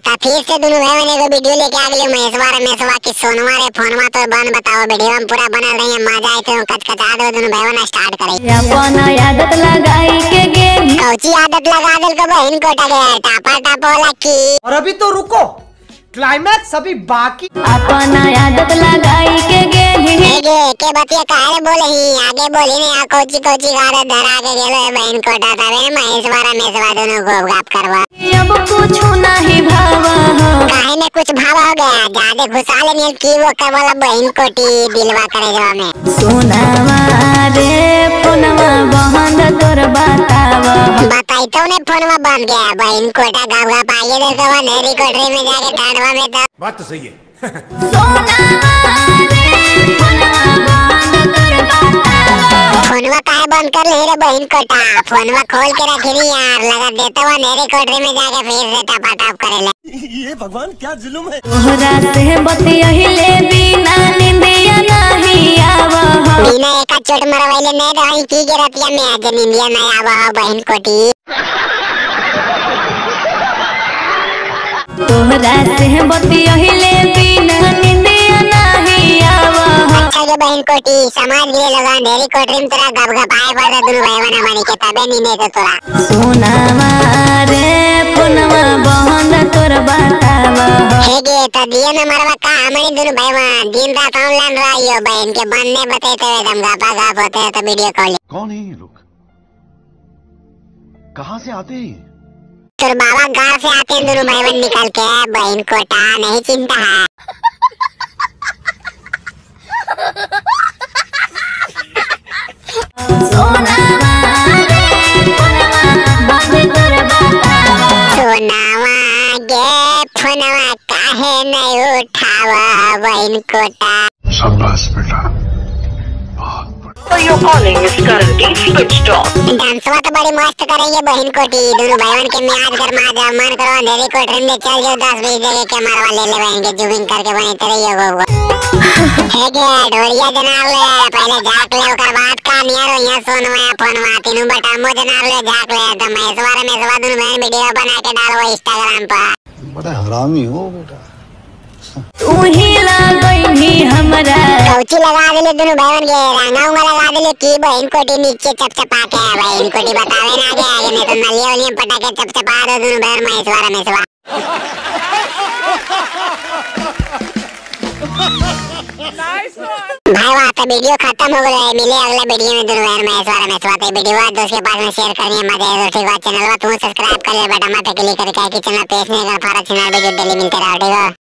ता फिर से दोनों भाई ने एगो वीडियो लेके आ गेलियो महेशवा रे महेशवा की सोनवा रे फोनवा तो बन बताओ वीडियो में पूरा बनल रही है मजा आए तो कचकचा दो दोनों भाई ने स्टार्ट करे। अपन आदत लगाई के गेली कौची आदत लगा देल को बहन कोटा के टापा टापा वाला की। और अभी तो रुको, क्लाइमैक्स अभी बाकी। अपन आदत लगाई के गेली गे के बतिया काहे बोले ही आगे बोली नहीं आ कोची कोची गारे धरा के गेलो है बहन कोटा तबे महेशवा रे महेशवा दोनों गोप गाप करवा। अब कुछ नहीं भावा काहे ने कुछ भावा हो गया ज्यादा घुसा ले की वो कर वाला बहन कोटी दिलवा करे जवा में। सोनावा रे फोनवा बहन तोर बतावा बताई तो ने फोनवा बंद गया बहन कोटा गाव गाप आइए दे तो नेरी कोठरी में जाके ठंडवा में तो बात तो सही है। सोनावा रे फोनवा बहन तोर बतावा फोनवा काहे बंद कर ले रे बहन कोटा फोनवा खोल के रखी नहीं यार लगा देता वो नेरी कोठरी में जाके फिर से टपा टप करे ले। ये भगवान क्या जुल्म है। तोहरा से बतियहिले बिना निंदिया नहीं आवा बिना एक चोट मरवाइले नहीं रही की गिरतिया में आज निंदिया नहीं आवा बहन कोटी। तोहरा से बतियहिले बिना निंदिया नहीं आवा। अच्छा ये बहन कोटी समाज गिरे लगा अंधेरी कोठरी में तोरा गप गप आए पड़ता दोनों भाई बना बनी के तबे नींदे तो तोरा। सोनावा रे फोनवा बहन तोर बतावा हे गे तो दिए न मरवा का हमनी दोनों भाई बहन दिन रात ऑनलाइन रहियो बहन के बंद नहीं बताते एकदम गपा गप होते हैं तो वीडियो कॉल। कौन है ये लोग, कहाँ से आते हैं? तोर बाबा घर से आते हैं दोनों भाई बहन निकल के बहन कोटा नहीं चिंता है। सोनावा रे फोनवा बंद तोर बतावा सोनावा गे फोनवा काहे नहीं उठावा बहन कोटा। शाबाश बेटा। Your calling is currently switched off. डांसवा तो बड़ी मस्त करेंगे बहन कोटी दोनों भाई के म्याज गरमा जाओ मन करो अंधेरी कोठरी में चल जाओ 10-20 जगह के मारवा ले ले बहन के जूमिंग करके बनी रहियो वो हे गे ढोरिया जनाब ले पहले झाक ले ओकर बाद का नियर यहाँ सोनवा फोनवा तीनों बटा मो जनाब ले झाक ले तो महेशवा रे महेशवा दोनों बहन वीडियो बना के डालो इंस्टाग्राम पर। बड़ा हरामी हो बेटा। तू ही लगैनी हमरा कौची लगा देले दोनों बहन के रंगा उंगा लगा देले की बहन कोटी नीचे चपचपा के बहन कोटी बतावे ना आगे आगे नहीं तो नलिया वलिया पटा के चपचपा दो दोनों बहन महेशवा रे महेशवा। भाई वाह तो वीडियो खत्म हो गया है, मिले अगले वीडियो में दोनों बहन महेशवा रे महेशवा। तो वीडियो दोस्त के पास में शेयर करनी है मजा आए तो ठीक बात चैनल तू सब्सक्राइब कर ले बटन पे क्लिक करके कि चैनल पेज नहीं कर फारा चैनल वीडियो डेली मिलते रहो ठीक है।